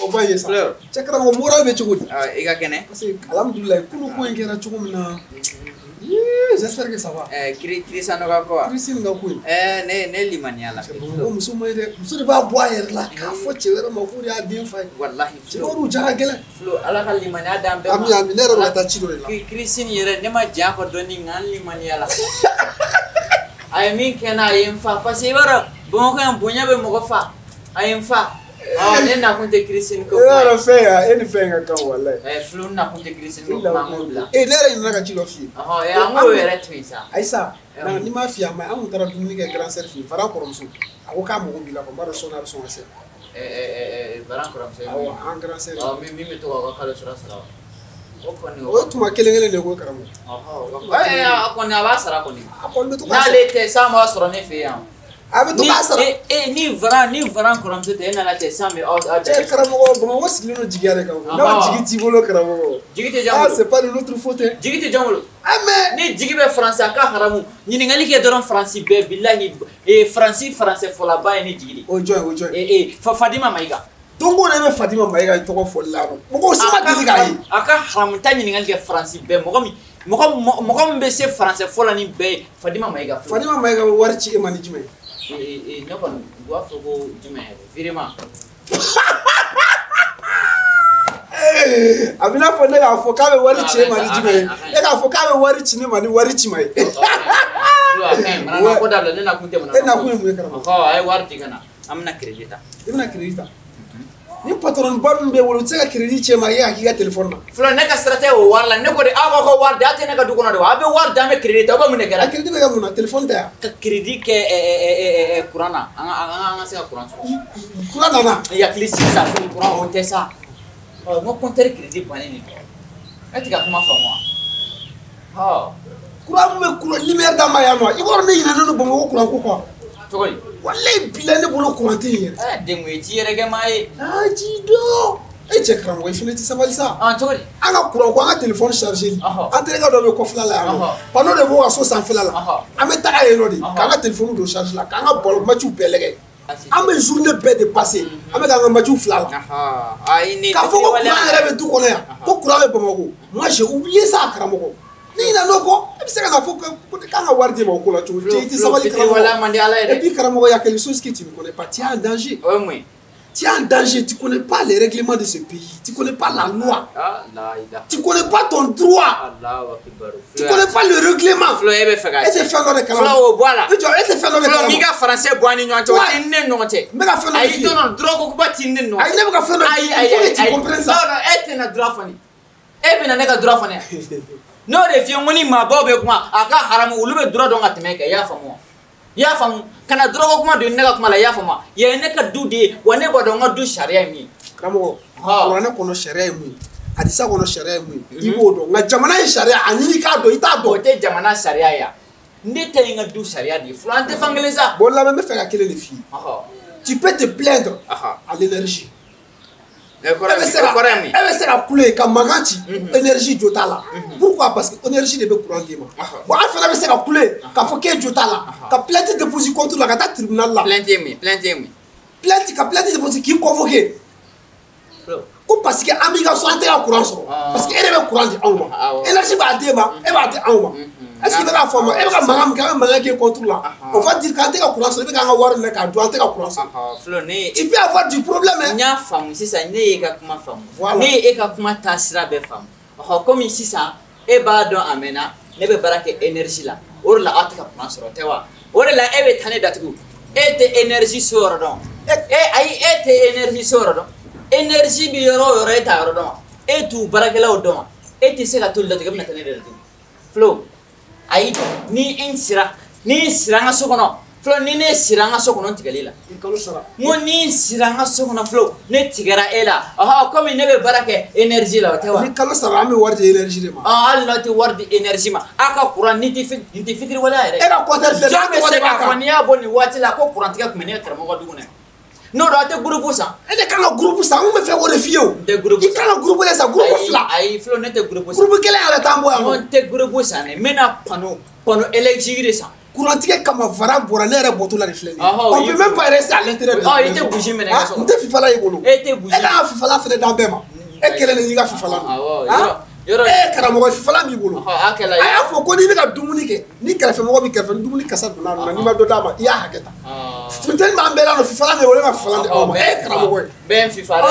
O ba ye sa. Cɛ karamɔgɔ moral bɛ cogo di? I ka kɛnɛ. Parce que alhamdulilayi kunu ko in kɛra cogo min na. J'espère que ça va. Kirisano ka ko wa? Kirisi nin ka ko in. Ne limaniya la. Bamakɔ muso ma ye dɛ. Muso de b'a bɔ a yɛrɛ la k'a fɔ cɛ wɛrɛ ma k'o de y'a den fa ye. Walahi. Cɛ wɛrɛw ja ka gɛlɛn. Flo Ala ka limaniya d'an bɛɛ ma. Ami ami ne yɛrɛ bɛ ka taa ci dɔ de la. Kirisi nin yɛrɛ ne ma jɛn a kɔ dɔɔni nka n limaniya la. A ye min kɛ n na a ye n fa parce que i b'a dɔn Bamakɔ yan bonya bɛ mɔgɔ fa. A ye n fa. Ne nakun tɛ Kirisi ko kuma ye. E yɛrɛ fɛn ya e ni fɛn ka kan walayi. Flo n nakun tɛ Kirisi ko kuma an k'o bila. Ne yɛrɛ ɲinɛna ka ci dɔ f'i ye. An k'o yɛrɛ to yen sa. Ayisa n'i m'a f'i ye a ma an kun taara dumuni kɛ grand sœur fɛ yen Fara kɔrɔmuso a ko k'a mago b'i la quoi n b'a dɔn sɔɔni a bɛ sɔn ka se. Fara kɔrɔmuso ye awɔ an grand sœur. Min bɛ to k'aw ka kalo sara sara wa? O kɔni o ye tuma kelen kelen de ye ko karamɔgɔ. A kɔni a b'a sara kɔni. A kɔni bɛ to k'a sara. N'ale tɛ san b'a sɔrɔ ne fɛ yan. A bɛ to k'a sara. Ni Varan kɔrɔmuso tɛ e nana cɛ san bɛ aw. Cɛ karamɔgɔ Bamakɔ sigilen don jigiya de kan. N'aw jigi t'i bolo karamɔgɔ. Jigi tɛ jɔn bolo. Ah c'est pas de notre faute. Jigi tɛ jɔn bolo. Ah mais. Ni jigi bɛ Faransi a ka haramu ɲininkali kɛ dɔrɔn Faransi bɛɛ bilahi Faransi faransɛ fɔlaba ye ne jigi de. O jɔn o jɔn. Fadima Mayiga. Don o don e bɛ Fadima Mayiga tɔgɔ fɔli la mɔgɔw si ma deli k'a ye. A ka haramu ta ɲininkali kɛ Faransi bɛɛ mɔgɔ min mɔgɔ min bɛ se faransɛ fɔ la ni bɛɛ ye Fadima Mayiga. Fadima Mayiga bɛ wari ci e ma ni jumɛn ye? Ne kɔni u b'a fɔ ko jumɛn yɛrɛ virement. A bɛ n'a fɔ ne k'a fɔ k'a bɛ wari ci e ma ni jumɛn ye e k'a fɔ k'a bɛ wari ci ne ma ni wari ci ma ye. A ka ɲi manamana ko dabila ne nakun tɛ manamana ko. E nakun ye mun ye karamɔgɔ? A ye wari di ka na an bɛna crédit ta. I bɛna crédit ta. Ni patron ba min b'e bolo u tɛ se ka crédit ci e ma e k'a k'i ka téléphone na. Flo ne ka sira tɛ o wari la ne ko de aw b'aw ka wari di aw tɛ ne ka du kɔnɔ de wa aw bɛ wari di an bɛ crédit ta aw bɛ mun de kɛra. A crédit bɛ kɛ mun na téléphone tɛ yan. Ka crédit kɛ courant na an ka se ka courant sɔrɔ. Courant nana. I hakili sigi sa courant o tɛ sa. N ko compteur crédit bannen de don. E tɛ ka kuma faamu wa? Courant min bɛ courant lumière d'an ma yan nɔ i b'a dɔn ne ɲinɛnen don Bamakɔ courant ko kɔ. Cogo di? Walayi bilayi ne bolo courant tɛ yen yɛrɛ. Dengo ye t'i yɛrɛ kɛ maa ye. Ji dɔn. E cɛ karamɔgɔ i fana tɛ sabali sa. Cogo di? An ka courant ko an ka téléphone chargé. An terikɛ dɔ bɛ kɔfɛla la yan nɔ. Panneau de b'o ka so sanfɛla la. An bɛ taga yen nɔ de k'an ka téléphone don charge la k'an ka ballon match bɛɛ lajɛ. An bɛ journée bɛɛ de passer an bɛ k'an ka match fila la. K'a fɔ ko courant yɛrɛ bɛ du kɔnɔ yan ko courant bɛ Bamakɔ. Moi j'ai oublié ça karamɔgɔ. Ni ɲinɛ n'o kɔ e bɛ se ka na fɔ k'an ka wari d'e ma o ko la cogo di? I tɛ sabali karamɔgɔ. Et puis karamɔgɔ il y a quelque chose que tu ne connais pas, tu es en danger. O ye mun ye? Tu es en danger, tu connais pas les règlements de ce pays, tu connais pas la loi. Tu connais pas ton droit. Tu connais pas le règlement. Flo e bɛ fɛ ka. E tɛ fɛn dɔ de kalama. Flo o bɔ a la. E jɔ e tɛ fɛn dɔ de kalama. Flo m'i ka français bɔ an ni ɲɔgɔn cɛ o t'i ni ne ni ɲɔgɔn cɛ. N bɛ ka fɛn dɔ de f'i ye. Ayi non non droit ko kuma t'i ni ne ni ɲɔgɔn cɛ. Ayi ne bɛ ka fɛn dɔ de f'i ye. Il faut que tu comprennes ça. Non non e tɛna droit fɔ ne ye. E bɛna ne ka droit fɔ ne ye. N'o de f'i ye n ko ni maabaw bɛ kuma a ka haramu olu bɛ droit dɔn ka tɛmɛ e kan i y'a faamu wa? I y'a faamu kana droit ko kuma don ne ka kuma la i y'a faamu wa? Yan ye ne ka du de ye wa ne b'a dɔn n ka du sariya ye min ye. Karamɔgɔ kuranɛ kɔnɔ sariya ye mun ye hadisa kɔnɔ sariya ye mun ye i b'o dɔn nka jamana ye sariya a ɲini k'a dɔn i t'a dɔn. O tɛ jamana sariya ye ne ta ye n ka du sariya de ye Flo an tɛ fan kelen sa. Bon lamɛn n bɛ fɛ ka kelen de f'i ye. Tu peux te plaindre à l'énergie. E bɛ se ka kule ka mankan ci énergie jo t'a la. Pourquoi? Parce que énergie de bɛ courant d'i ma. Bon an fana bɛ se ka kule k'a fɔ k'e jo t'a la ka plainte déposer contre la ka taa tribunal la. Plainte ye mun ye? Plainte ye mun ye? Plainte ka plainte déposer k'i convoquer. Ko parce que an b'i ka so an tɛ ka courant sɔrɔ. Parce que e de bɛ courant di anw ma. Énergie b'a d'e ma e b'a di anw ma. Est-ce que i bɛ k'a faamu e bɛ ka mankan min kɛ an bɛ mankan k'e contre la. On va dire k'an tɛ ka courant sɔrɔ i bɛ k'an ka wari minɛ k'a dun an tɛ ka courant sɔrɔ. Flo ne. Tu peux avoir du problème hein. N y'a faamu sisan ne y'e ka kuma faamu. Voilà. Ne ye e ka kuma taasira bɛɛ faamu. Komi sisan e b'a dɔn a mɛnna ne bɛ baara kɛ énergie la o de la aw tɛ ka courant sɔrɔ tɛ wa? O de la e bɛ taa ne datugu e tɛ énergie so yɔrɔ dɔn. Ayi e tɛ énergie so yɔrɔ dɔn. Énergie bɛ yɔrɔ o yɔrɔ e t'a yɔrɔ dɔn wa? E t'u baarakɛlaw dɔn wa? E tɛ se ka t'olu datugu e bɛna taa ne datugu. Flo ayi ni n sera n ka so kɔnɔ Flo ni ne sera n ka so kɔnɔ n tigɛli la. I kalo sara. N ko ni n sera n ka so kɔnɔ Flo ne tigɛra e la komi ne bɛ baara kɛ énergie la o tɛ wa? Ni kalo sara an bɛ wari di énergie de ma. Hali n'aw tɛ wari di énergie ma aw ka courant ni tɛ nin tɛ fitiriwaleya yɛrɛ. E ka compteur filɛ jɔn bɛ se k'a fɔ n'i y'a bɔ nin waati la ko courant tigɛ tun bɛ ne karamɔgɔ ka du kɔnɔ yan. N'o don aw tɛ groupe san. E de kan ka groupe san n kun bɛ fɛ k'o de f'i ye o. N tɛ groupe san. I kan ka groupe de san groupe fila. Ayi Flo ne tɛ groupe san. Groupe kelen yɛrɛ t'an bɔ yan nɔ. N tɛ groupe san dɛ n bɛna panneau électrique de san. Kurantigɛ kama vara bɔra ne yɛrɛ bɔtɔ la de filɛ nin ye. On peut même pas rester à l'intérieur de la maison. I tɛ bougie minɛ i ka so kɔnɔ. N tɛ fifala y'i bolo. E tɛ bougie. E ka fifala fɛnɛ d'an bɛɛ ma. E kelen de y'i ka fifala dun. Awɔ, yɔrɔ. E karamɔgɔ fifala b'i bolo. A kɛla. A y'a fɔ ko n'i bɛ ka dumuni kɛ ni kɛrɛfɛmɔgɔ b'i kɛrɛfɛ ni dumuni kasa donna a nɔ na n'i ma dɔ d'a ma i y'a hakɛ ta. Funteni b'an bɛɛ la nɔ fifala bɛ wele ka fifala di aw ma. E ye karamɔgɔ ye. N bɛ n fifa dɛ.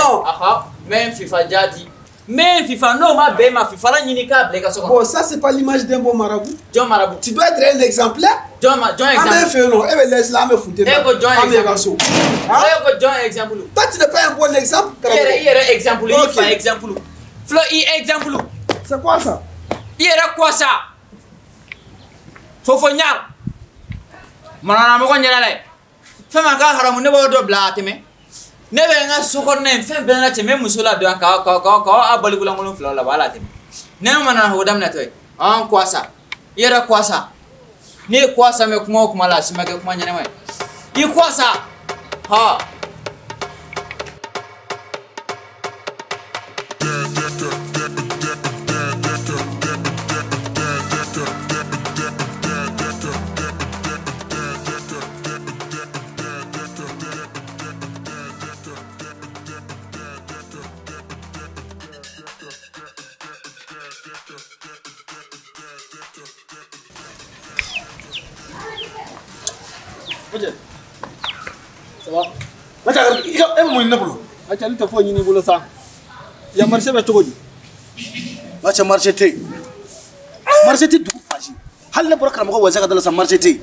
N bɛ n fifa jaati. N bɛ n fifa n'o ma bɛn ma fifala ɲini k'a bila i ka so kɔnɔ. Bon, ça c'est pas l'image d'un bon marabout. Jɔn marabout? Tu dois être un exemplaire. Jɔn exemple? An bɛ fɛ yen nɔ, e bɛ lɛsi la, an bɛ funteni na. E ko jɔn exemple? An bɛ ka so. E ko jɔn exemple? Toi tu n'es pas un bon exemple. I yɛrɛ exemple, i fa exemple. Flo i exemple. C'est quoi ça? I yɛrɛ quoi ça? Fofo ɲar. Manamɔgɔ ɲɛna dɛ. Fɛn ma k'a haramu ne b'o dɔ bila a tɛmɛ. Ne bɛ n ka so kɔnɔna in fɛn bɛɛ na cɛ n bɛ muso ladon yan ka aw balikulankolon filaw labɔ ala tɛmɛ. Ne ma nana o daminɛ tɔ ye. An quoi ça? I yɛrɛ quoi ça? Ne ye quoi ça mɛn kuma o kuma la a si ma kɛ kuma ɲɛnama ye. I quoi ça? Ha. Ne tɛ foyi ɲini i bolo sa yan marché bɛ cogo di? N ka cɛ marché tɛ yen, marché tɛ dugu fan si, hali ne bɔra karamɔgɔ Wasa ka da la sa marché tɛ yen.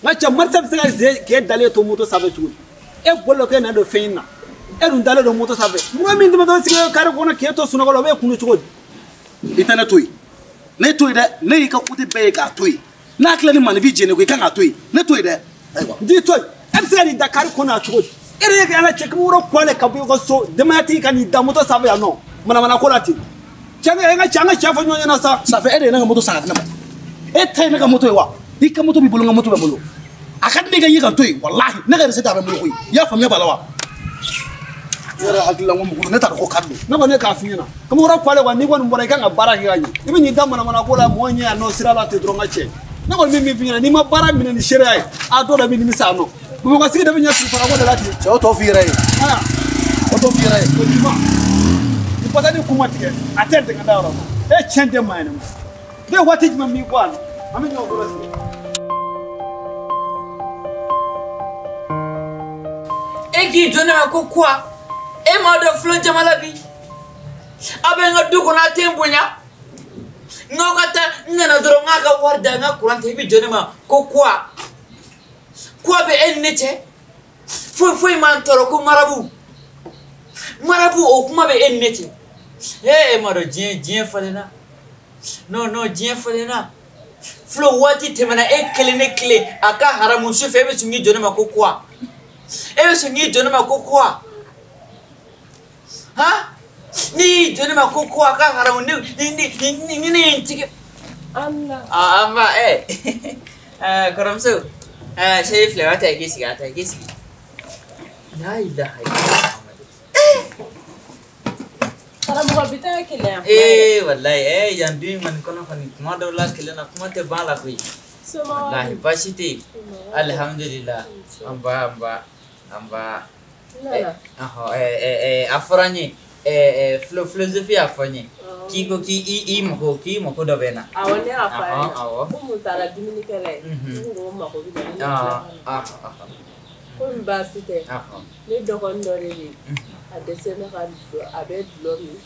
N ka cɛ marché bɛ se ka ze k'e dalen to moto sanfɛ cogo di? E bolila k'e na don fɛn in na, e dun dalen don moto sanfɛ, mɔgɔ min tɛmɛtɔ sigi kare kɔnɔ k'e to sunɔgɔ la o b'e kunu cogo di? I tɛ ne to yen, ne to yen dɛ, ne y'i ka kote bɛɛ ye k'a to yen, n'a tila ni maninfin jɛnɛ ko i kan k'a to yen, ne to yen dɛ. Ayiwa n t'i to yen, e bɛ se ka n'i da kare kɔnɔ yan cogo di? E yɛrɛ ye ala cɛ kɛmɛ kɔlɛ ka bɔ i ka so denbayatigi ka n'i da moto sanfɛ yan nɔ manamana ko la ten cɛ an ka cɛ fɔ ɲɔgɔn ɲɛna sa. Sanfɛ e de ye ne ka moto san ka di ne ma, e ta ye ne ka moto ye wa? I ka moto b'i bolo n ka moto bɛ n bolo, a ka di ne ka ye ka to yen walahi ne ka recette a bɛ n bolo koyi, i y'a faamuya b'a la wa? Ne yɛrɛ hakili la n ko mɔgɔ ne t'a dɔn ko kari don. Ne kɔni ye k'a f'i ɲɛna kɛmɛ kɔlɛ wa n'i kɔni bɔra i kan ka baara kɛ ka ɲɛ i bɛ n'i da manamana ko la mɔgɔ ɲɛ yan nɔ sira la ten dɔrɔn ka cɛ ne kɔni bɛ min f'i ɲɛna n'i ma baara minɛ ni seereya ye a dɔw la i bɛ nimisa a nɔ. Bamakɔ sigi de bɛ ɲɛ sufara ko de la ten. Cɛ o tɔ f'i yɛrɛ ye. O tɔ f'i yɛrɛ ye. O ɲuman. Ni pɔsɔni kun ma tigɛ a tɛ dingɛ da yɔrɔ ma. E tiɲɛ tɛ maa ɲɛnama. Ne waati jumɛn b'i bɔ a la? An bɛ ɲɔgɔn bolo sigi. E k'i jɔ ne ma ko quoi? E m'a dɔn filon jama la bi. A bɛ n ka du kɔnɔ a tɛ n bonya. N k'aw ka taa n nana dɔrɔn n k'a ka wari da n ka kuran ta i bɛ jɔ ne ma ko quoi? Quoi bɛ e ni ne cɛ? Foyi foyi m'an tɔɔrɔ ko marabu. Marabu o kuma bɛ e ni ne cɛ. E m'a dɔn diɲɛ falenna. Non non diɲɛ falenna. Flo waati tɛmɛna e kelen ne kelen a ka haramu su fɛ e bɛ sɔn k'i jɔ ne ma ko quoi? E bɛ sɔn k'i jɔ ne ma ko quoi? Han? N'i y'i jɔ ne ma ko quoi a ka haramu ne ni ne ye n tigɛ. Allah. Ah an ba kɔrɔmuso. Sey filɛ a ta i k'i sigi a ta i k'i sigi. La ilaha illallah. Karamɔgɔ bi taa keleya. Walayi yan dun in kɔni kɔnɔ kɔni kuma dɔw la kelen na kuma tɛ ban la koyi. Somɔgɔw. Walahi baasi tɛ yen. Alihamudulila. An ba an ba an ba. A fɔra n ye philosophie y'a fɔ n ye. K'i ko k'i mako k'i mako dɔ bɛ n na. Awɔ ne y'a fɔ a ɲɛna. Ko mun taara dumunikɛla ye. N ko mako bɛ na. Komi baasi tɛ. Ne dɔgɔnin dɔ de bɛ yen. A dɛsɛlen bɛ ka a bɛ dulɔ min.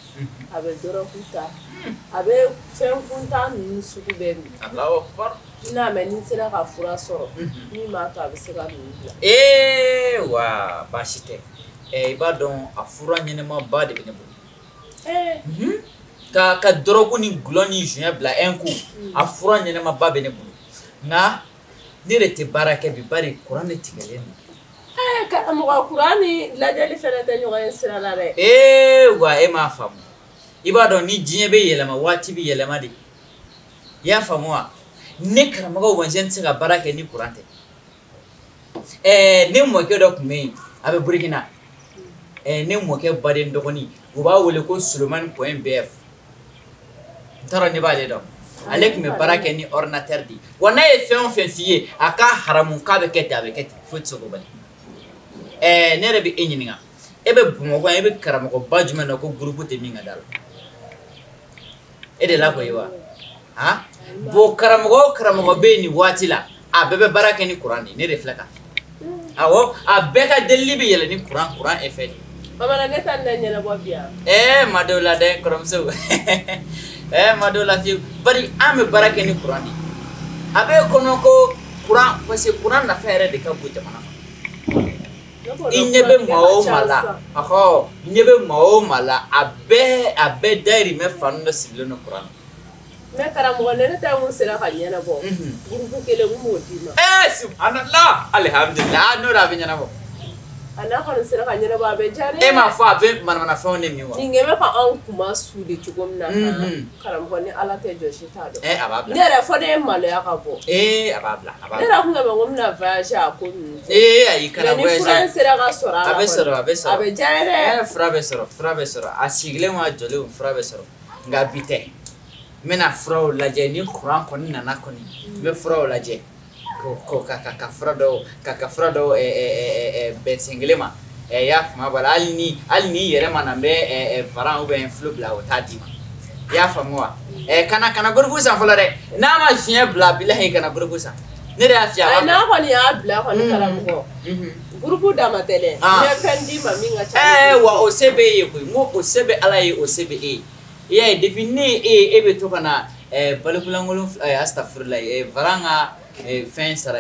A bɛ dɔrɔgu ta. A bɛ fɛn kuntan ninnu sugu bɛɛ min. Alahu akibaru. N'a mɛ ni sera ka fura sɔrɔ. Min b'a to a bɛ se ka ninnu bila. Wa baasi tɛ. I b'a dɔn a fura ɲɛnɛmaba de bɛ ne bolo. Ka dɔrɔgu ni gulɔ ni joint bila un coup a fura ɲɛnɛmaba bɛ ne bolo nka ne de tɛ baara kɛ bi bari kuran de tigɛlen don. Karamɔgɔ kuran ni lajɛli fɛnɛ tɛ ɲɔgɔn ye sira la dɛ. Wa e m'a faamu i b'a dɔn ni diɲɛ bɛ yɛlɛma waati bɛ yɛlɛma de i y'a faamu wa ne karamɔgɔ Wanzɛn tɛ se ka baara kɛ ni kuran tɛ. Ne mɔkɛ dɔ tun bɛ yen a bɛ Burukina ne mɔkɛ baden dɔgɔnin u b'a wele ko Solomani point BF. N t'a dɔn ne b'ale dɔn. Ale tun bɛ baara kɛ ni ordinateur de ye. Wa n'a ye fɛn o fɛn f'i ye, a ka haramu k'a bɛ kɛ ten, a bɛ kɛ ten, foyi tɛ se k'o bali. Ɛɛ ne yɛrɛ bɛ e ɲininka, e bɛ Bamakɔ yan, e bɛ karamɔgɔba jumɛn dɔn ko groupe tɛ min ka da la? E de la ko ye wa? Han? Bon karamɔgɔ o karamɔgɔ bɛ yen nin waati la, a bɛɛ bɛ baara kɛ ni kuran de ye, ne de filɛ ka fɔ. Awɔ, a bɛɛ ka delili bɛ yɛlɛ ni kuran effet de ye. Bamanan ne ta nin ɲɛnabɔ bi yan. Ɛɛ ma dɔw la dɛ kɔrɔmuso. Ɛɛ ma dɔw la fiyewu. Bari an bɛ baara kɛ ni kuran de ye. A b'e kɔnɔ ko kuran, parce que kuran nafa yɛrɛ de ka bon jamana ma. I ɲɛ bɛ maa o maa la, ɔhɔ, i ɲɛ bɛ maa o maa la, a bɛɛ dayirimɛ fan dɔ sirilen don kuran na. Mais karamɔgɔ ne ta mun sera ka ɲɛnabɔ, groupe kelen mun b'o d'i ma. Ɛɛ subhanallah, alihamudulila, n'o de a bɛ ɲɛnabɔ. A n'a kɔni sera ka ɲɛnabɔ a bɛ diya ne. E m'a fɔ a bɛ manamanafɛnw de min wa? Nin bɛ ka anw kuma su de cogo min na. Karamɔgɔ ni Ala tɛ jɔ si t'a dɔn. Ɛɛ a b'a bila. Ne yɛrɛ fɔ ne ye maloya ka bɔ. Ee a b'a bila, a b'a bila. Ne yɛrɛ kun bɛ ko n bɛna voyager a ko ninnu fɛ. Ee ayi kana voyager. Mais ni fura in sera ka sɔrɔ a la. A bɛ sɔrɔ, a bɛ sɔrɔ. A bɛ diya n ye dɛ. Ɛɛ fura bɛ sɔrɔ, fura bɛ sɔrɔ. A sigilen wa jɔlen fura bɛ sɔrɔ. Nka bi tɛ. N bɛna furaw lajɛ ni kuran kɔni nana kɔni, n bɛ furaw lajɛ. Ka fura dɔw ka fura dɔw bɛn sen kelen ma. I y'a faamu b'a la, hali ni yɛrɛ ma na n bɛ varan ou bien fulo bila o t'a d'i ma. I y'a faamu wa? Kana groupe san fɔlɔ dɛ. N'a ma fiɲɛ bila bilahi kana groupe san. Ne de y'a f'i ye a b'a bila. N'a kɔni y'a bila kɔni karamɔgɔ. Groupe dama tɛ dɛ. N bɛ fɛn d'i ma min ka ca. Ɛɛ wa o se b'e ye koyi. N ko o se bɛ Ala ye, o se bɛ e ye. I y'a ye depuis ne ye e bɛ to ka na balikulankolon astafurulayi varan ka fɛn sara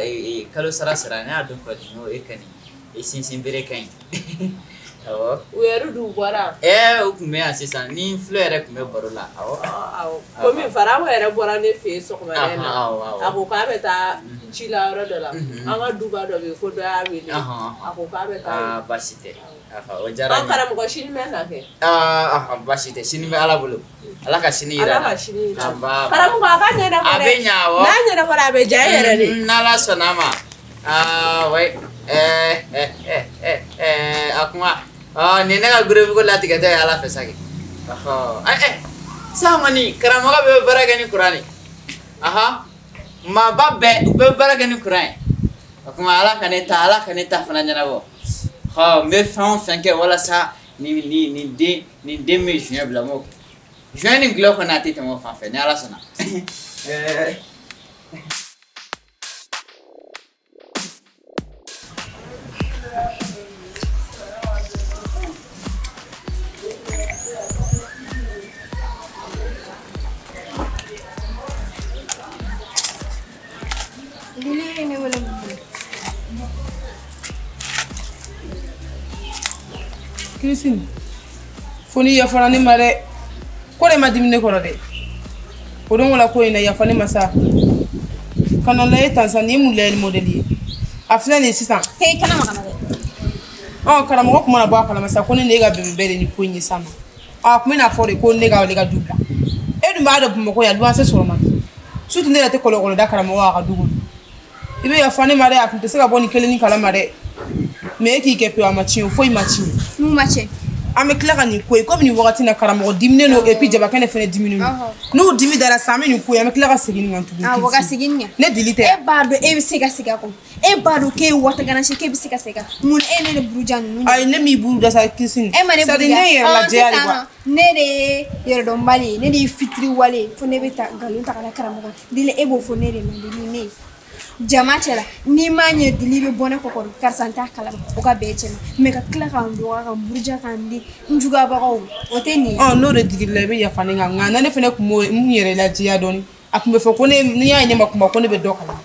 kalo sara ne y'a dɔn ka di e ka ɲi e sinsin bere ka ɲi. Awɔ. U yɛrɛ dun bɔra. Ɛɛ u tun bɛ yan sisan ni fulo yɛrɛ tun bɛ baro la. Awɔ. Awɔ. Komi Farawo yɛrɛ bɔra ne fɛ yen sɔgɔmada in na. A ko k'a bɛ taa ci la yɔrɔ dɔ la. An ka duba dɔ bɛ yen ko dɔ y'a wele. A ko k'a bɛ taa. Aa baasi tɛ. O diyara n ye. Karamɔgɔ sini bɛ na kɛ. Aa baasi tɛ, sini bɛ Ala bolo. Ala ka sini yira Ala ka sini yira. Karamɔgɔ a ka ɲɛnabɔ dɛ. A bɛ ɲa awɔ. N'a ɲɛnabɔra a bɛ diya e yɛrɛ de. N'Ala sɔnna a ma. Aa wayi. A kuma. Nin ne ka groupe ko latigɛtɔ ye Ala fɛ sa kɛ. Sisan kɔni karamɔgɔ bɛɛ bɛ baara kɛ ni kuran de. Maaba bɛɛ u bɛɛ bɛ baara kɛ ni kuran ye. O kuma Ala ka ne ta, Ala ka ne ta fana ɲɛnabɔ. N bɛ fɛn o fɛn kɛ walasa nin den bɛ joint bila n b'o kɛ. Joint ni gulɔ kɔni a tɛ tɛmɛ o fan fɛ ni Ala sɔnna. Christine, fo ni yafara ne ma dɛ. Ko de ma dimi ne kɔrɔ dɛ. O don la ko in na yafa ne ma sa. Kana lajɛ tan sa nin ye mun layɛli modèle ye. A filɛ nin ye sisan. He kana maga na dɛ. Ɔ karamɔgɔ kun mana bɔ a kalama sa ko ne n'e ka bɛn bɛɛ de ni ko in ye sisan nɔ. A kun bɛna fɔ de ko ne ka ale ka du bila. E dun b'a dɔn Bamakɔ yan luwanse sɔrɔ man di. Surtout ne yɛrɛ tɛ kɔlɔkɔlɔ da karamɔgɔ a ka du kɔnɔ. I bɛ yafa ne ma dɛ, a kun tɛ se ka bɔ nin kelen ni kalama dɛ. Mais e k'i kɛ pewu a ma tiɲɛ o, foyi ma tiɲɛ. Mun ma tiɲɛ? An bɛ tila ka nin ko ye komi nin wagati na karamɔgɔ diminen don et puis jabakɛnɛ fɛnɛ diminen don. N'u dimi dara sisan an bɛ nin ko ye an bɛ tila ka segin nin kan tuguni. Awɔ ka segin nin kan. Ne dili tɛ. E b'a dɔn e bɛ se ka segin a kɔ. E b'a dɔn k'e ye watakana si k'e bɛ se ka segin a kan. Mun e ne de buruja ninnu. Ayi ne m'i buruja sa Christine. E ma ne buruja. C'est à dire ne yɛrɛ lajɛya de quoi. Ne de ye yɛrɛdɔnbali ye, ne de ye fitiriwale ye fo ne bɛ taa nkalon ta ka da karamɔgɔ. Dili e b'o fɔ ne de ma dili ne ye. Jama cɛla n'i m'a ɲɛ dili bɛ bɔ ne kɔ kɔrɔ karisa n t'a kalama o ka bɛn cɛ ma mais ka tila k'an dɔgɔya ka n buruja k'an di n juguyabagaw o tɛ nin ye. Ɔ n'o de digir'i la i bɛ yafa ne kan nka na ne fana tun b'o n yɛrɛ lajɛya dɔɔni a tun bɛ fɔ ko ne n'i y'a ye ne ma kuma ko ne bɛ dɔ kalama.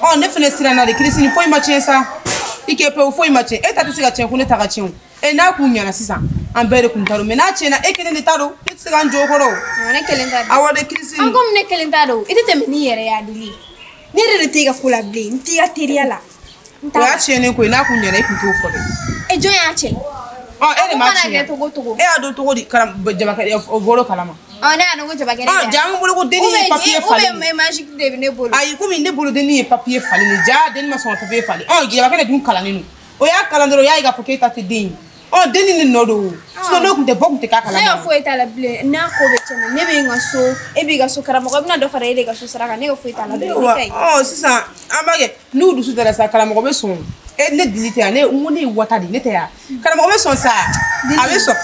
Ɔ ne fana siranna de Christine foyi ma tiɲɛ sa i kɛ pewu foyi ma tiɲɛ e ta tɛ se ka tiɲɛ ko ne ta ka tiɲɛ o e n'a kun ɲɛna sisan an bɛɛ de kun ta don mais n'a tiɲɛna e kelen de ta don ne tɛ se k'an jɔ o kɔrɔ o. Ne kelen ta don. Awɔ de Christine. An komi ne kelen ta don i tɛ tɛmɛ n'i yɛrɛ ye a dili. Ne yɛrɛ de t'e ka ko la bilen n t'i ka teriya la. O y'a tiɲɛnen ko ye n'a kun ɲɛna e kun t'o fɔ dɛ. E jɔn y'a tiɲɛ? Ɔ e de m'a tiɲɛ. A ko mana kɛ cogo o cogo. E y'a dɔn cogo di jabakɛ o bɔr'o kalama. Ɔ ne y'a dɔn ko jabakɛ de. Ɔ ja an bolo ko denni ye papier falen. Ou bien magique de bɛ ne bolo. Ayi komi ne bolo denni ye papier falen de ja denni ma sɔn ka papier falen. Ɔ jabakɛ de dun kalannen don. O y'a kalan dɔrɔn o y'a ye k'a fɔ k'e ta tɛ den ye. Ɔ Ɔ den ni nɔ don sinon n'o tun tɛ bɔ tun tɛ k'a kalama. Ne ka foyi t'a la bilen n'a ko bɛ tiɲɛna ne bɛ n ka so e b'i ka so karamɔgɔ bɛna dɔ fara e de ka so sara kan ne ka foyi t'a la bilen. Ɔ sisan an b'a kɛ n'u dusu dara sa karamɔgɔ bɛ sɔn e ne dili tɛ yan ne n ko ne ye wata de ne tɛ yan karamɔgɔ bɛ sɔn sa a bɛ sɔn.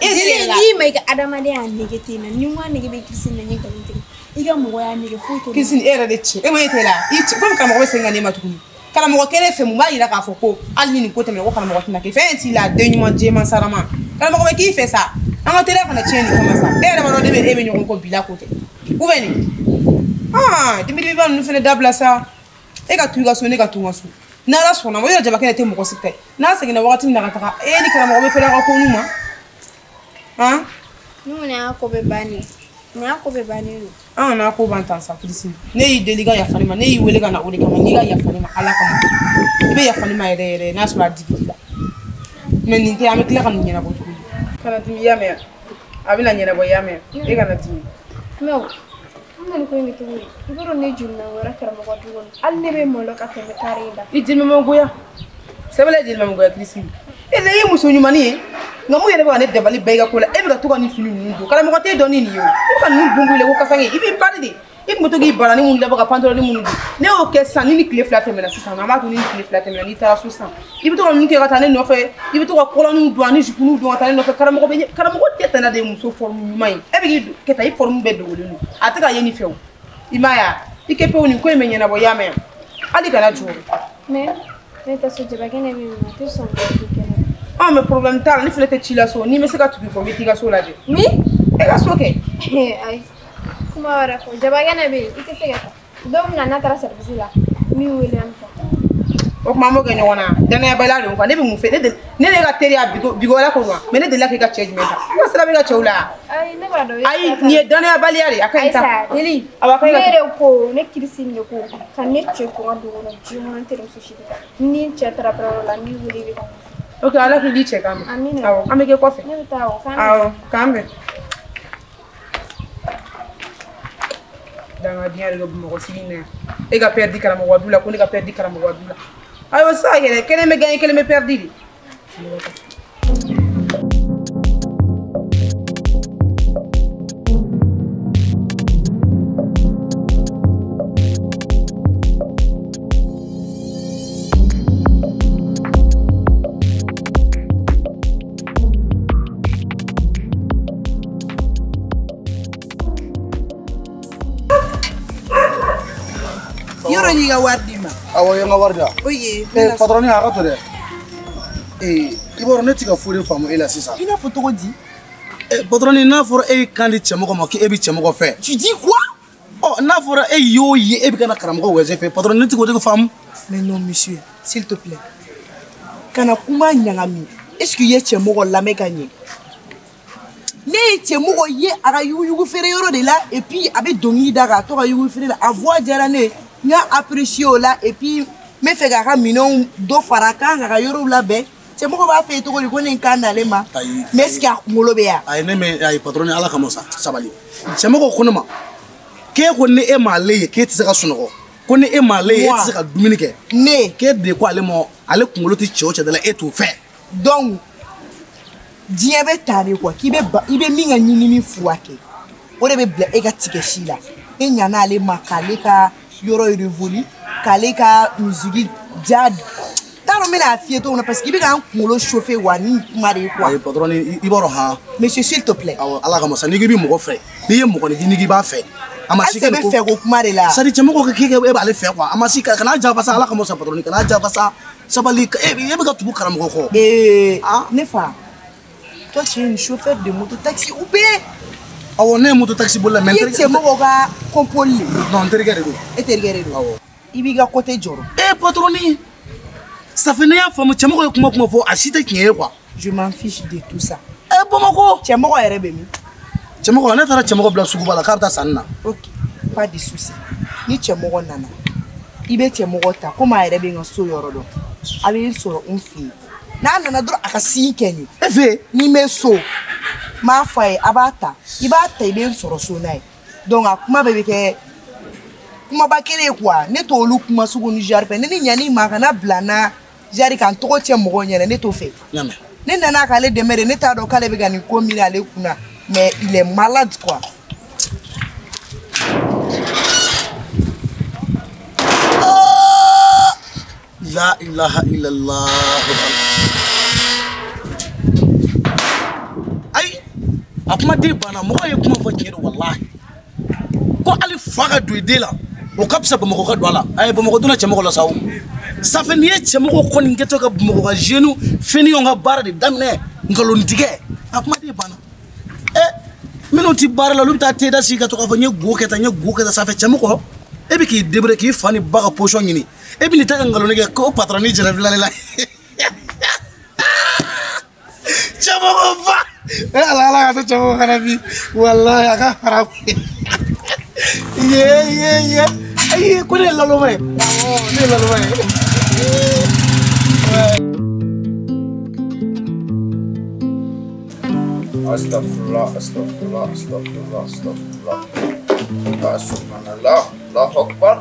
Dili n'i ma i ka adamadenya nege tɛ na ni n ko a nege bɛ Kirisi na n ye nkalon tigɛ i ka mɔgɔya nege foyi t'o la. Kirisi e yɛrɛ de cɛ e ma e tɛ la i cɛ komi karamɔgɔ bɛ segin ka ne ma tuguni. Karamɔgɔ kɛlen fɛ mun b'a yira k'a fɔ ko hali ni nin ko tɛmɛna ko karamɔgɔ tɛna kɛ fɛn t'i la den ɲuman jɛman sarama karamɔgɔ bɛ k'i fɛ sa an ka teriya kana tiɲɛ nin kama sa e yɛrɛ b'a dɔn ne bɛ e bɛ ɲɔgɔn kɔ bi la ko tɛ ou bien nin dimidimiba ninnu fana dabila sa e ka to i ka so ne ka to n ka so n'Ala sɔnna ma o yɛrɛ jabakɛ tɛ mɔgɔ si tɛ n'a seginna wagati min na ka taga e ni karamɔgɔ bɛ fɛrɛ aw ka ko n'u ma han. Ni mun y'a ko bɛ bannen nin y'a ko bɛ bannen don. An kana ko ban tan sa Kirisi ne y'i deli i ka yafa ne ma ne y'i wele ka na o de kama n'i ka yafa ne ma Ala kama i bɛ yafa ne ma yɛrɛ yɛrɛ n'a sɔrɔ a digir'i la mɛ nin tɛ an bɛ tila ka nin ɲɛnabɔ tuguni. Kana dimi i y'a mɛn a bɛna ɲɛnabɔ i y'a mɛn e kana dimi. Mɛ o an kɔni ko in bɛ cogo di i b'a dɔn ne jolina wɛrɛ karamɔgɔ du kɔnɔ hali ne bɛ malo ka tɛmɛ kare in la. I jeli ma goya sɛbɛn jeli ma goya Kirisi e de ye muso ɲumanni ye nka mun yɛrɛ bɛ ka ne dabali bɛɛ i ka ko la e bɛ ka to ka nin fini ninnu don karamɔgɔ t'e dɔn ni nin ye o i bɛ ka ninnu dun i la ko kasange i b'i bari de i tun bɛ to k'i barani minnu labɔ ka pantalon minnu don ne y'o kɛ sisan ni tile 2 tɛmɛna sisan an b'a to ni tile 2 tɛmɛna n'i taara so sisan i bɛ to ka ninnu kɛ ka taa ne nɔfɛ i bɛ to ka kɔlɔnniw don ani jupuninw don ka taa ne nɔfɛ karamɔgɔ bɛ karamɔgɔ tɛ tɛna de ye muso forme ɲuman ye e bɛ k'i kɛ tan i forme bɛɛ dogolen don a tɛ ka ye nin fɛ o i m'a ye wa i kɛ pewu nin ko in bɛ ɲɛnabɔ i y'a mɛn hali kana jɔrɔ. Mais ne tɛ so jabakɛ ne bɛ min a tɛ sɔn ka kɛ. Ah mais problème t'a la ne fana tɛ ci la so n'i bɛ se ka tugu i kɔ n bɛ t'i ka so lajɛ. Min? E ka so kɛ. Ayi kuma wɛrɛ fɔ jabakɛ ne bɛ yen i tɛ se ka taa don min na n'a taara service la n b'i wele an bɛ taa. O tuma an b'o kɛ ɲɔgɔn na danayabaliya don quoi ne bɛ mun fɛ ne de ka teriya bigoya ko ma mais ne delila k'i ka cɛ jumɛn ta i ka sira bɛ ka cɛw la. Ayi ne b'a dɔn. Ayi nin ye danayabaliya de ye a ka ɲi ta. Ayisa Deli awɔ a ka ɲi. Ne yɛrɛ ko ne Kirisi de ko ka ne cɛ ko n ka du kɔnɔ diɲɛ kɔnɔ n terimuso si tɛ taa ni n cɛ taara baarayɔrɔ la n b'i wele i bɛ taa. Ok, ala k'i di cɛ kan mɛn. Amina. Awɔ, an bɛ kɛ kɔfɛ. Ne bɛ taa o k'an bɛn. Awɔ, k'an bɛn. Dangadenya de bɛ Bamakɔ sigi in na yan. E ka perdi karamɔgɔ du la ko ne ka perdi karamɔgɔ du la. Ayiwa sisan yɛrɛ kelen bɛ gagner kelen bɛ perdi de. Yɔrɔ y'i ka wari d'i ma. Awɔ, i ye n ka wari di yan. Oye. Patron a ka to dɛ. I b'a dɔn ne tɛ ka foyi de faamu e la sisan. I n'a fɔ cogo di? Patron n'a fɔra e y'i kan di cɛmɔgɔ ma k'e bɛ cɛmɔgɔ fɛ. Tu dis quoi? Ɔ n'a fɔra e y'o ye e bɛ ka na karamɔgɔ wɛsɛ fɛ patron ne tɛ k'o de faamu. Mais non monsieur, s'il te plaît. Kana kuma ɲagami. Est-ce que i ye cɛmɔgɔ lamɛn ka ɲɛ? Ne ye cɛmɔgɔ ye a ka yuguyugu feere yɔrɔ de la et puis a bɛ dɔnkili da k'a to ka yuguyu feere la a voix diyara ne ye. N y'a apprécié o la et puis n bɛ fɛ k'a ka minɛnw dɔ fara a kan k'a ka yɔrɔw labɛn cɛmɔgɔ b'a fɛ yen cogo di ko ne n kan d'ale ma mais est ce que a kunkolo bɛ yan. Ayi ne mɛ ayi patron ala kama sa sabali cɛmɔgɔ ko ne ma k'e ko ni e m'ale ye k'e tɛ se ka sunɔgɔ ko ni e m'ale ye e tɛ se ka dumuni kɛ. Ne k'e de ko ale ma ale kunkolo tɛ cɛ o cɛ da la e t'o fɛ. Donc diɲɛ bɛ tan de quoi k'i bɛ ba i bɛ min ka ɲinini furakɛ o de bɛ bila e ka tigɛ si la e ɲana ale ma k'ale ka yɔrɔ révolu k'ale ka musique ja t'a dɔn n bɛna f'i ye cogo min na parce que i bɛ k'an kunkolo chauffer wa ni kuma de ye quoi. Ayi patron i b'a dɔn han. Monsieur s'il te plaît. Awɔ ala kama sa n'i k'i bɛ mɔgɔ fɛ n'i ye mɔgɔninfin n'i k'i b'a fɛ. A ma si kɛ nin ko fɛ ko kuma de la. C'est à dire cɛmɔgɔ ko k'e b'ale fɛ quoi a ma si kana janfa sa ala kama sa patron kana janfa sa sabali e bɛ ka tugu karamɔgɔ kɔ. Ne fa toi tu es une chauffeur de moto taxi ou bien. Awɔ ne ye moto taxi bolila mais. I ye cɛmɔgɔ ka compoli le. Non n terikɛ de don. E terikɛ de don. Awɔ. I b'i ka côté jɔrɔ. Patron ça fait ne y'a faamu cɛmɔgɔ ye kuma fɔ a si tɛ tiɲɛ ye quoi. Je m'en fiche de tout ça. Bamakɔ. Cɛmɔgɔ yɛrɛ bɛ min? Cɛmɔgɔ ne taara cɛmɔgɔ bila suguba la k'a bɛ taa sanni na. Ok pas de souci ni cɛmɔgɔ nana i bɛ cɛmɔgɔ ta komi a yɛrɛ bɛ n ka so yɔrɔ dɔn a bɛ n sɔrɔ n fɛ yen n'a nana dɔrɔn a ka signe kɛ n ye. E fɛ yen? Ni n bɛ so n b'a fɔ a ye a b'a ta i b'a ta i bɛ n sɔrɔ so n'a ye donc a kuma bɛɛ bɛ kɛ kumaba kelen ye quoi ne t'olu kuma sugu ni genre fɛ ne ni ɲani ma kana bila n na genre k'an tɔgɔ tiɲɛ mɔgɔw ɲɛna ne t'o fɛ. N y'a mɛn. Ne nana k'ale dɛmɛ de, ne t'a dɔn k'ale bɛ ka nin ko miiri ale kunna. Mais il est malade quoi. La ilaha illallah. Ayi, a kuma den banna, mɔgɔ ye kuma fɔ tiɲɛ don walahi. Ko hali fa ka don i den la, o ka fisa Bamakɔ ka don a la. Ayi, Bamakɔ donna cɛmɔgɔ la sa o. Safɛ n'i ye cɛmɔgɔ kɔni kɛtɔ ka Bamakɔ ka jeune fɛniyɔn ka baara de daminɛ nkalontigɛ, a kuma den banna. Minnu ti baara la, olu bɛ taa te da sigi ka to k'a fɔ n ye go kɛ tan, n ye go kɛ tan. Safɛ cɛmɔgɔ, e bɛ k'i débrouiller k'i fa ni ba ka position ɲini. E bɛ n'i ta ka nkalon kɛ ko patron ni jɛnɛfila de la. Cɛmɔgɔ ba! Ala ala ka to cɛmɔgɔ kana bi. Walahi a ka haram. Ye ye ye. Ayi ko ne ye laloma ye. Awɔ ne ye laloma ye. Astaghfirullah, astaghfirullah, astaghfirullah, astaghfirullah. Subhanallah, Allahu Akbar,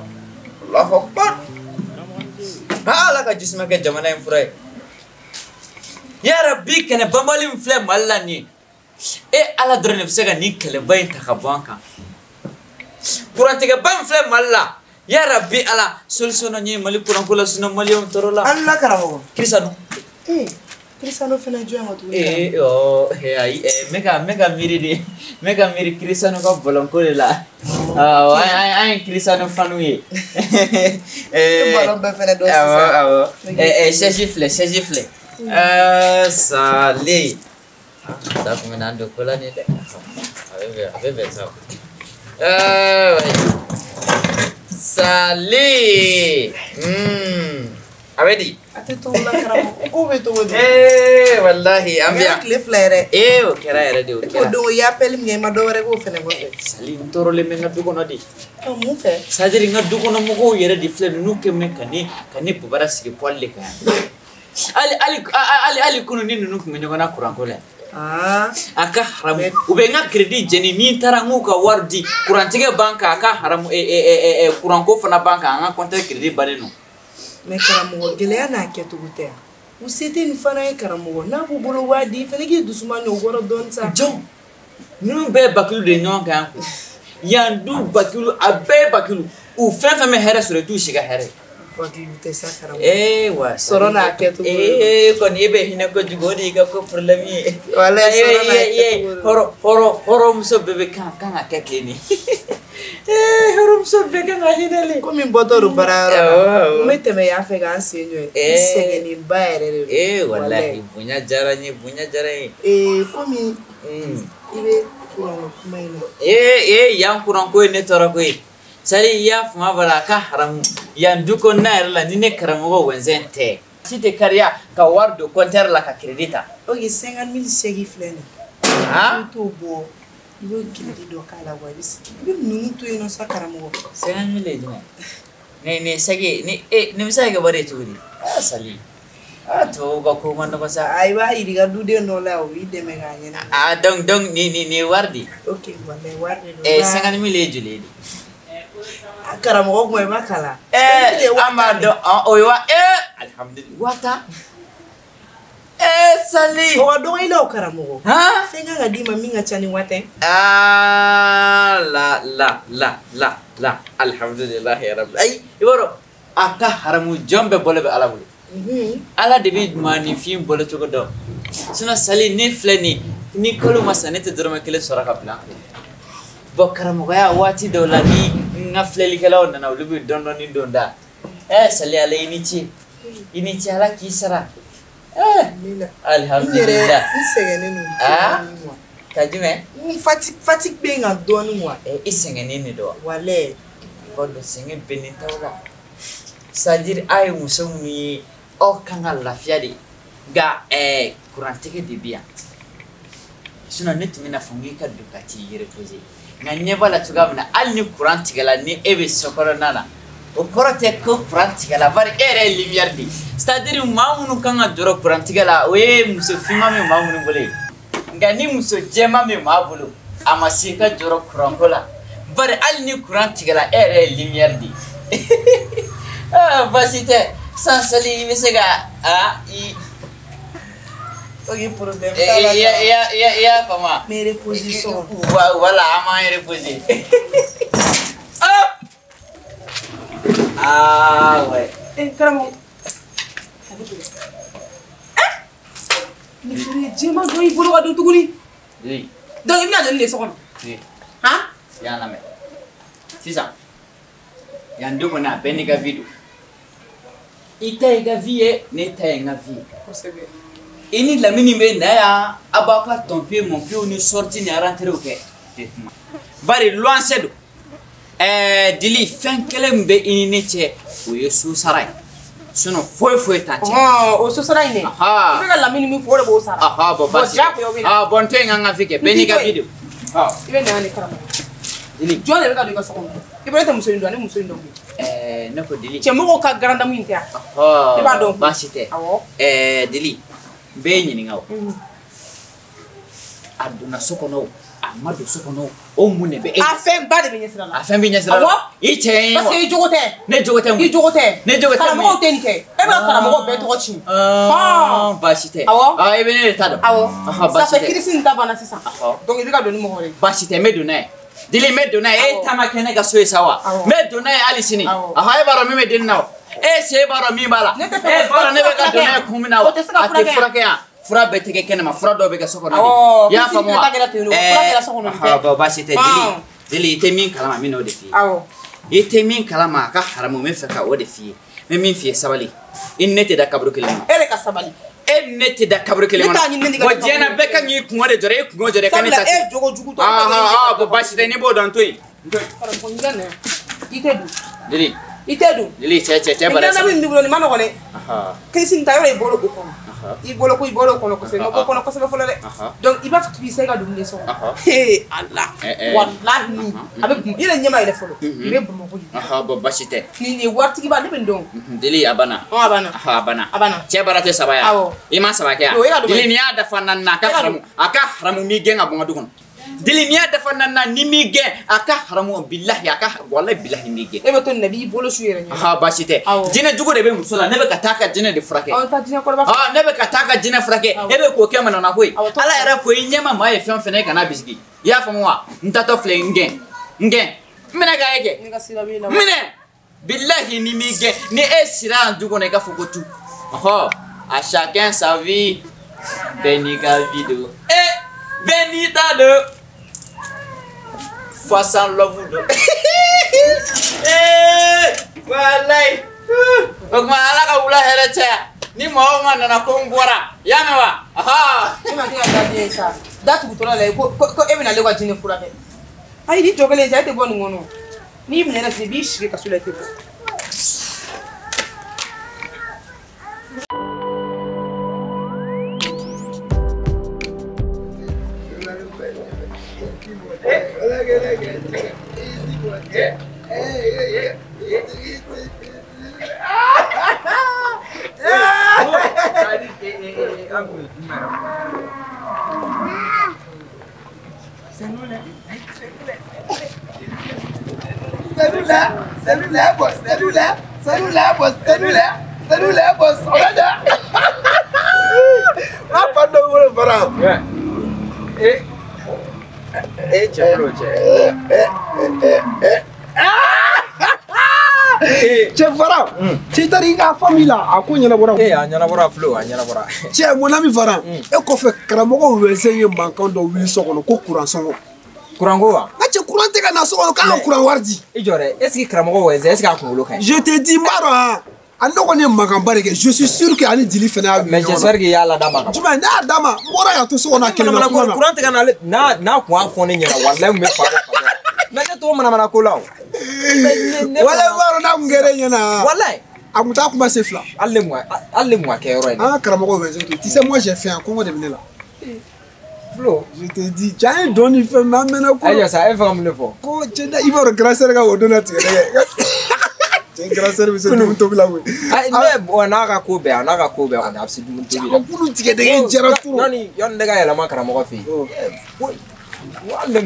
Allahu Akbar. Ala ka jisuma kɛ jamana in fura ye. Ya Rabbi, kɛnɛ banbali min filɛ Mali la nin ye, e Ala dɔrɔn de bɛ se ka nin kɛlɛba in ta ka bɔ an kan. Kurantigɛba min filɛ Mali la, ya Rabbi Ala, solution dɔ ɲini Mali kuranko la, sinon maliyɛnw tɔɔrɔ la. Ala karamɔgɔ. Kirisano. Kirisano fana jɔn ka tuguni. Ayi, n bɛ ka miiri de, n bɛ ka miiri Kirisano ka bɔlɔnko de la. Awɔ, an ye Kirisano fanu ye. E bɔlɔn bɛɛ fana dɔn sisan. Awɔ, awɔ. Sɛsi filɛ, sɛsi filɛ. Sale. Ta kun bɛna an don ko la nin dɛ. A bɛ bɛn sa. Sale. A bɛ di? A tɛ togo la karamɔgɔ, ko bɛ cogo di? Walahi an bɛ yan. Kɛra tile fila yɛrɛ. O kɛra yɛrɛ de, o kɛra. O don i ye appel min kɛ, i ma dɔ wɛrɛ k'o fɛnɛ kɔfɛ. Sali, n tɔɔrɔlen bɛ n ka du kɔnɔ de. Mun fɛ? C'est à dire n ka du kɔnɔ mɔgɔw yɛrɛ de filɛ ninnu kɛ mɛ ka ne babara sigi poêle de kan yan. Hali kunun ni ninnu tun bɛ ɲɔgɔn na kuranko la. A ka haramu, u bɛ n ka crédit jɛni, ni n taara n k'u ka wari di, kurantigɛ b'an kan, a ka haramu, kuranko fana b'an kan, an ka compteur crédit bannen don. Mais karamɔgɔ, gɛlɛya n'a kɛcogo tɛ yan. U se tɛ nin fana ye karamɔgɔ, n'a b'u bolo waa di, fana k'i dusu man ɲɛ o kɔrɔ dɔɔni sa. Jɔn, ninnu bɛɛ ye bakilu de ye ɲɔgɔn kan yan koyi. Yan du bakilu, a bɛɛ ye bakilu. U fɛn fɛn bɛ hɛrɛ sɔrɔ, i t'u si ka hɛrɛ ye. Bakilu tɛ sa karamɔgɔ. Wa. Sɔrɔ n'a kɛcogo. Kɔni e bɛ hinɛ kojugu, o de y'i ka ko problème ye. Walayi sɔrɔ n'a kɛcogo. Hɔrɔnmuso bɛɛ bɛ kan ka kɛ ten de. Hɔrɔnmuso bɛɛ kan ka hinɛ le. Komi n bɔtɔ don baarayɔrɔ la, n bɛ tɛmɛ yan fɛ k'an sen jɔ yen. N sɛgɛnnenba yɛrɛ de don. Walahi bonya diyara n ye, bonya diyara n ye. Komi i bɛ kuranko kuma in na. Yan kuranko ye ne tɔɔrɔ ko ye. C'est à dire i y'a faamu b'a la, a ka haramu yan du kɔnɔna yɛrɛ la, ni ne karamɔgɔ wɛnzɛn tɛ. Si tɛ kariya ka wari don compteur la ka crédit ta. Ok, 50 000 chèque filɛ nin ye. I t'o bɔ, i bɛ crédit dɔ k'a la wa, i bɛ ninnu to yen nɔ sa karamɔgɔ. 50 000 ye jumɛn ye? Nin chèque ni nin bɛ se ka kɛ wari ye cogo di? Sali. Tubabuw ka ko man nɔgɔn sa. I b'a yir'i ka duden dɔ la, o b'i dɛmɛ k'a ɲɛnabɔ. Donc nin ye wari de ye. Ok, walayi wari de don. 50 000 ye joli ye de? Karamɔgɔ kuma i ma kalan. An b'a dɔn, o ye wa alihamudulila wa tan. Sali. O ka dɔgɔ i la o karamɔgɔ. Fɛn kan ka d'i ma min ka ca ni wa tan. La la la la la alihamdulilahi rabi. Ayi, i b'a dɔn a ka haramu jɔn bɛɛ bɔlen bɛ Ala bolo. Ala de bɛ maaninfin bolo cogo dɔn. Sinon Sali, ne filɛ nin ni kalo ma sa ne tɛ dɔrɔmɛ kelen sɔrɔ ka bila n kun. Bon karamɔgɔya waati dɔw la ni n ka filɛlikɛlaw nana, olu bɛ dɔɔni dɔɔni don da. Sali, Ala i ni ce. I ni ce, Ala k'i sara. Alihamudulila. N sɛgɛnnen don. Ka jumɛn? N fatigue bɛ n kan dɔɔni quoi. I sɛgɛnnen de don wa? Walayi. I b'a dɔn sɛgɛn bɛ nin t'aw la. C'est à dire aw ye muso minnu ye, aw kan ka lafiya de. Nka kurantigɛ de bɛ yan. Sinon ne tun bɛna fɔ n k'i ka don ka t'i reposer. Nka ɲɛ b'a la cogoya min na, hali ni kuran tigɛla ni e bɛ so kɔnɔna na, o kɔrɔ tɛ ko kuran tigɛla, bari e yɛrɛ ye lumière de ye. C'est à dire maa minnu kan ka jɔrɔ kuran tigɛ la, o ye muso finman bɛ maa minnu bolo ye. Nka ni muso jɛman bɛ maa bolo, a ma se i ka jɔrɔ kuranko la. Bari hali ni kuran tigɛla, e yɛrɛ ye lumière de ye. Baasi tɛ. San Sali, i bɛ se ka i. Ok, problème. I y'a faamu wa? N bɛ reposer so kɔnɔ. Voilà, an b'an reposer. Ah ouais. Eh, karamɔgɔ. Ni feere jɛman dɔ y'i bolo ka don tuguni. Oui. Donc i bɛna don nin de so kɔnɔ. Oui. Han? I y'a lamɛn. Sisan, yan du kɔnɔ a bɛɛ n'i ka vie don. I ta y'i ka vie ye, ne ta ye n ka vie ye. Kosɛbɛ. I ni Lamini bɛ na yan, a b'aw ka tɔnpiye mɔnpiyew ni sortie ni rentrée kɛ. Tɛ kuma. Bari luwanse don. Ɛɛ Dili, fɛn kelen min bɛ i ni ne cɛ, o ye so sara ye. Sinon foyi foyi t'an cɛ. Ɔn, o so sara in dɛ. Aha. I bɛ ka Lamini min fɔ, o de b'o sara. Aha, bon baasi tɛ. Bon, diyagoya o bɛ na. Ah bon, n to yen ka n ka vie kɛ, bɛɛ n'i ka vie don. I bɛ na yan de karamɔgɔ. Dili. Jɔn de bɛ ka don i ka so kɔnɔ? I bɛ ne tɛ muso in dɔn, ne muso in dɔn. Ɛɛ ne ko Dili. Cɛmɔgɔw ka grande dame in tɛ yan. Ɔhɔ. I b'a dɔn. Baasi tɛ. Awɔ. Ɛɛ Dili, n b'e ɲininka o. A donna so kɔnɔ o, a ma don so kɔnɔ o, o mun de bɛ e? A fɛn ba de bɛ ɲɛsira la. A fɛn bɛ ɲɛsira la. Awɔ. I cɛ ye wa? Parce que i jogo tɛ. Ne jogo tɛ mun? I jogo tɛ. Ne jogo tɛ mun? Karamɔgɔw tɛ nin kɛ. E bɛ ka karamɔgɔw bɛɛ tɔgɔ ci. Ɔɔ, baasi tɛ. Awɔ. Ah, i bɛ ne de ta dɔn. Awɔ. Ɔhɔ, baasi Ça fait tɛ. kirisi nin ta banna sisan. Ɔhɔ. Donc i bɛ ka don ni mɔgɔ wɛrɛ ye. Baasi tɛ, n bɛ don n'a ye. Dili, n bɛ don n'a ye. E ta ma kɛ ne ka so ye sa wa? Awɔ. N bɛ don n'a ye hali sini. Awɔ. Ɔhɔ, e b'a dɔn min bɛ denni na o. E se b'a dɔn min b'a la. Ne tɛ fɛ E b'a dɔn ne bɛ ka don n'a ye kun min na o. O tɛ se ka A tɛ furakɛ yan. furakɛ yan. Fura bɛɛ tɛ kɛ kɛnɛma, fura dɔw bɛ kɛ so kɔnɔ de. Awɔ, I y'a kirisi faamu wa? ta kɛra ten nɔ, fura kɛra so kɔnɔ de tɛ. Ɔhɔ, bon baasi tɛ. Dili, Ɔn. Dili, i tɛ min kalama, n bɛ n'o de f'i ye. Awɔ. I tɛ min kalama, a ka haramu, n bɛ fɛ ka o de f'i ye. N bɛ min f'i ye, sabali. I ni ne tɛ da kaburu kelen kɔnɔ. E de ka sabali. E ni ne tɛ da kaburu kelen Ne kɔnɔ. t'a ɲini ne n'i ka Wa da diɲɛ na kaburu bɛɛ kan k'i kungo de jɔrɔ, e kungo jɔrɔ, i ka ne Sabula ta ten. e jogo jugu tɔ. Ah, ah, bon baasi tɛ, n'i b'o dɔn, n to yen. N to yen. Karamɔgɔ, n ka na yan. I tɛ don. Dili, I tɛ don. Dili, cɛ cɛ cɛ Nin bara grande dame in b'i bolo nin ma nɔgɔn dɛ. Aha. Kirisi nin ta yɔrɔ i bolo o kɔnɔ. Aha. I bolo ko i bɔra o kɔnɔ kosɛbɛ, i ma bɔ o kɔnɔ kosɛbɛ fɔlɔ dɛ. Aha. Donc i b'a fɔ k'i bɛ se ka don de so kɔnɔ. Aha. Hee Ala. Eh, eh. Walahi a bɛ i yɛrɛ ɲɛ ma yɛlɛ fɔlɔ. I bɛ Bamakɔ de. Aha, bon baasi tɛ. Nin ye waritigiba ne bɛ nin dɔn. Dili, a banna. Ɔn, a banna. Aha, a banna. A banna. Cɛ baara tɛ saba ye Awɔ. I ma saba kɛ yan. O ye ka dɔgɔ. Dili, n'i y'a dafa naani na, a ka E ka haramu. A ka haramu m'i gɛn ka bɔ n ka du kɔnɔ. Dili, n'i y'a dafa naani na, ni m'i gɛn, a ka haramu bilahi, a ka walahi bilahi m'i gɛn. E bɛ to nin na i b'i bolo su yɛrɛ ɲɛ. Aha, baasi tɛ. Awɔ. Jinɛ jugu de bɛ muso la, ne bɛ ka taa ka jinɛ de furakɛ. Ɔ, taa jinɛ kɔrɔba fɛ. Ah, ne bɛ ka taa ka jinɛ furakɛ. Awɔ. E bɛ k'o kɛ manamana ko ye. Awɔ, Ala yɛrɛ ko i ɲɛma maa ye fɛn o fɛn na, e kana bisigi. I y'a faamu wa? N tatɔ filɛ, n gɛn. N gɛn. N minɛ k'a ye kɛ. Ne ka sira b'e la. Minɛ. Bilahi ni m'i gɛn, ni e sira yan du kɔnɔ, i ka fɔ ko tu. Ɔhɔ, à chacun sa vie. Bɛɛ n'i ka vie don. Eh, bɛɛ n'i ta don. Fasan love don. Eh, walayi. O tuma Ala ka wula hɛrɛ caya. Ni maa o maa nana ko n bɔra, i y'a mɛn wa? Ɔhɔ. E ma kɛ ka gardien ye sa. Da tugutɔla la ko ko e bɛna ale ka jinɛ furakɛ. Ayi ni jɔ kelen sa e tɛ bɔ nin kɔnɔ. N'i minɛ sisan i b'i sigi kaso la i tɛ bɔ. C'est nous là, boss, c'est nous là, c'est nous là, boss, c'est nous là, c'est nous là, boss, on est là. Ah, pardon, voilà. Eh, eh, cɛ fɔlɔ cɛ. Cɛ Fara, cɛ i taara i ka famille la, a ko ɲɛnabɔra. Eh, a ɲɛnabɔra Flo, a ɲɛnabɔra. Cɛ, mon ami Fara, e kɔfɛ karamɔgɔ Wɛnsɛn ye mankan dɔ wuli so kɔnɔ ko kuran sɔngɔ. Kuran ko wa? N ka cɛ kuran tɛ ka na so kɔnɔ k'an ka kuran wari di. I jɔ dɛ, est ce que karamɔgɔ Wɛnsɛn, est ce que a kunkolo ka ɲi? Je te dis n b'a dɔn han, a ne kɔni ye mankanba de kɛ, je suis sûr que ani Dili fana y'a wuli Mais ɲɔgɔn na. j'espère que i y'a lad'a ma ka ban. Jumɛn, ne y'a d'a ma, n bɔra ka to so kɔnɔ a kɛlɛ na kuma na. Kuran tɛ ka na ale n'a kun y'a fɔ ne ɲɛna walayi n kun bɛ fa bɔ fa bɔ. Mais ne t'o manamana ko la o. Walayi n b'a dɔn n'a kun kɛra e ɲɛna. Walayi. A kun t'a kuma se fila. Hali ne kun ka kɛ yɔrɔ in na. An ka karamɔgɔ Wɛnsɛn to yen, tu sais moi j'ai faim, kɔngɔ de bɛ ne la. Flo. Je te dis, cɛ an ye dɔn ni fɛn min an mɛnna ko. Ayi sa e fɛ ka mun de fɔ? Ko cɛ da i b'a dɔn grand sœur ka o don na tigɛ dɛ. Cɛ grand sœur bɛ se dumuni tobi la koyi. Ayi ne bɔn n'a ka ko bɛɛ a n'a ka ko bɛɛ kɔni a bɛ se dumuni tobi la. Kulu tigɛ dɛgɛ jɛra trop. Yanni ne ka yɛlɛma karamɔgɔ fɛ yen. Hali ne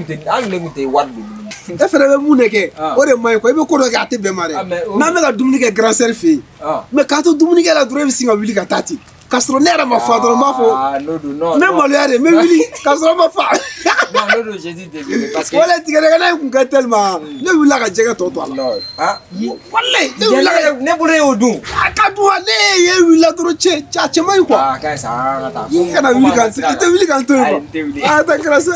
kun tɛ wari don dumuni. E fɛnɛ bɛ mun de kɛ o de man ɲi quoi, i bɛ ko dɔ kɛ a tɛ bɛn ma dɛ. N'an bɛ ka dumuni kɛ grand sœur fɛ yen, mais k'a to dumuni kɛ la dɔrɔn e bɛ sin ka wuli ka taa ten. K'a sɔrɔ ne yɛrɛ ma fa dɔrɔn n b'a fɔ. Ah non non. Ne maloya de n bɛ wuli k'a sɔrɔ n ma fa. Non non non, j'ai dit désolé parce que. Wala tigɛdɛgɛ in kun ka tellement ne wulila ka jɛgɛ tɔ to a la. Non ah. Walayi ne wulila ka. Ne bolo y'o dun. A ka dun wa ne ye wulila dɔrɔn cɛ a cɛ man ɲi quoi. Ah ka ɲi sa an ka taa. I kana wuli ka i tɛ wuli ka n to yen quoi. Ayi n tɛ wuli. Ah taa kɛra se.